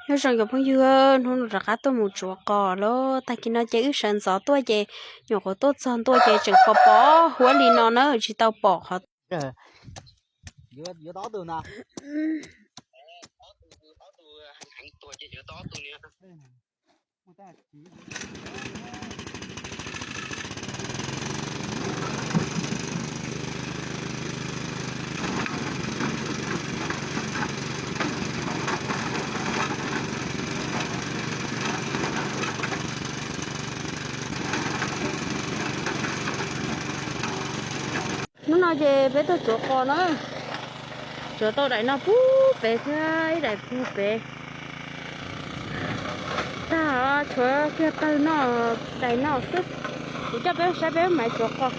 Nyob zoo cov phooj ywg, hnub no rov qab tuaj mus tsuav qos lawm. Tag kis no ces wb sawv ntxov tuaj ces nyuam qhuav tuaj txog ntua ces tseem pom pom huab li no na, tsis tau pom qhov. Hnub no ces peb tuaj tsuav qos na, tsuav tau daim no puag pem thiab ib daim puag pem. Tag, tshuav kiag tawg no, daim no xwb. Kuv coj peb saib peb maiv tsuav qos.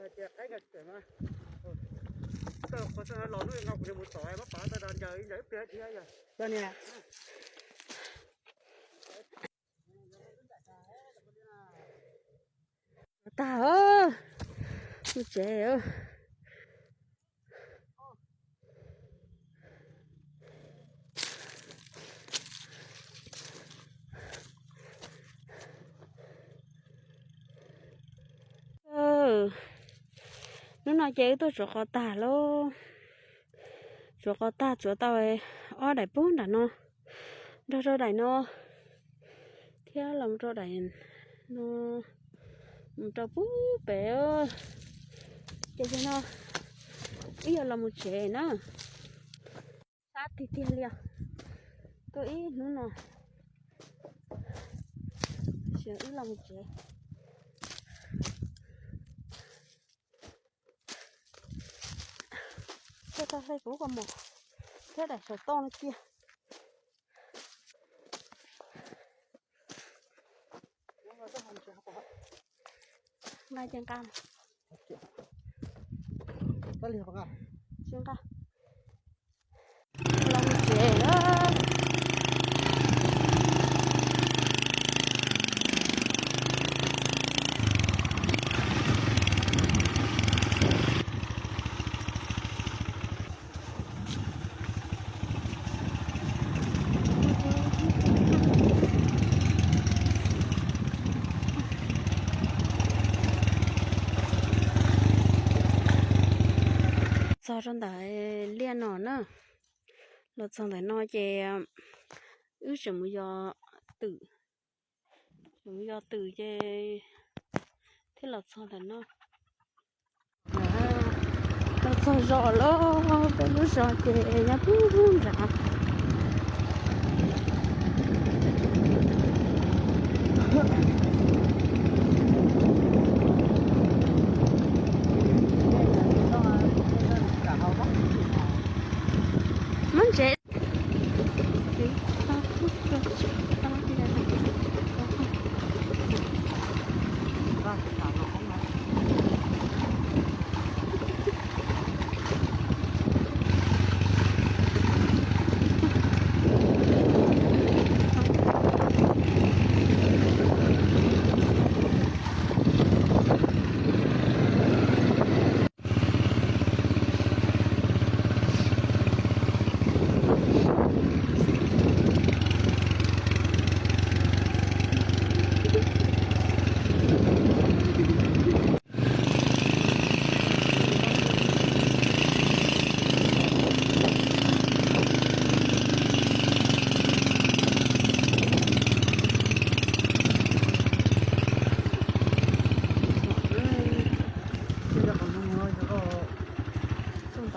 Hais tias qaib nqa tseem mas, qhov los hnub no kuv mus tom mab pav tau da ncaws ncaws ib pliag thiab yog. Tag, mus tsev. Hnub no ces wb tuaj tsuav qos tag lauj. Tsuav qos tag tsuav tau ob daim puag nram no, nrog rau daim no, thiab los rau daim no, mus rau puag pem. Ces yog no wb yuav los mus tsev na. Sab tiag tiag li os. Tuaj ib hnub no, tab sis wb los mus tsev. Tuaj tag hle kuv kua muag thiab daim saum toj no cia. Nqa ces nqa. Tsis nqa. Los tsev. Txog rau ntawm liaj no na, los txog ntawm no ces wb tseem mus yos twm, tseem mus yos twm ces thiaj los txog ntawm no. Los txog zos lawm, peb lub zos ces nyob puag nrad. Muab ntsev.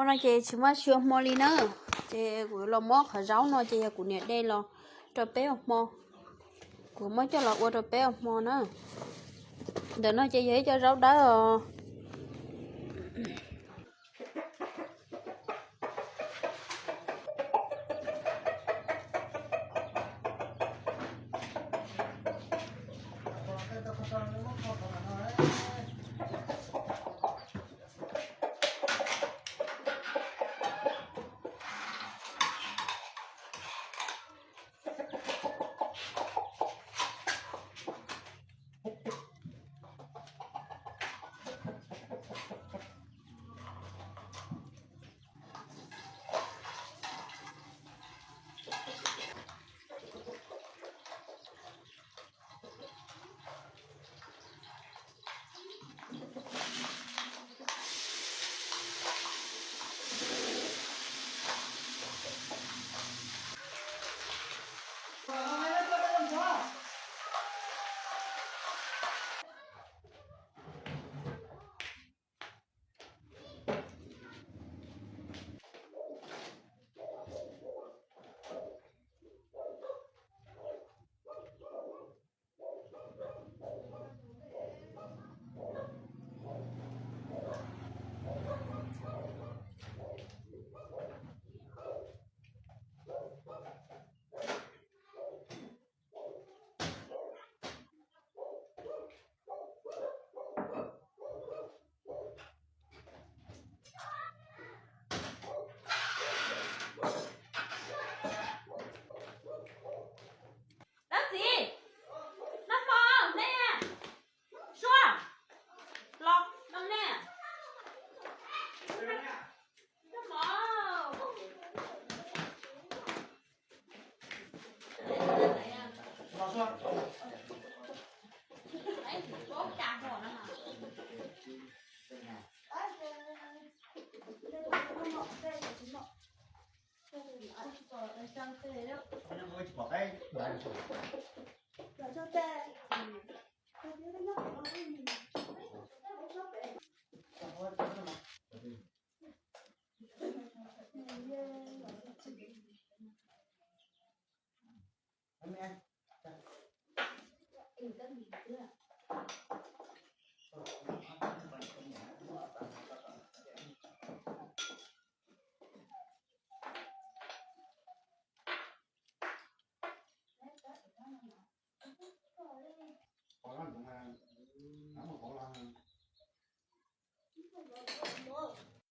Hmo no ces tsis muaj tsis ua hmo li na, ces kuv los muab qhov zaub no ces yog kuv niam de los rau peb ua hmo, kuv muab coj los ua rau peb ua hmo na. Ntawm no ces yog ib co zaub dawb os. Dab txiv, noj hmo ne. Suab, los noj ne.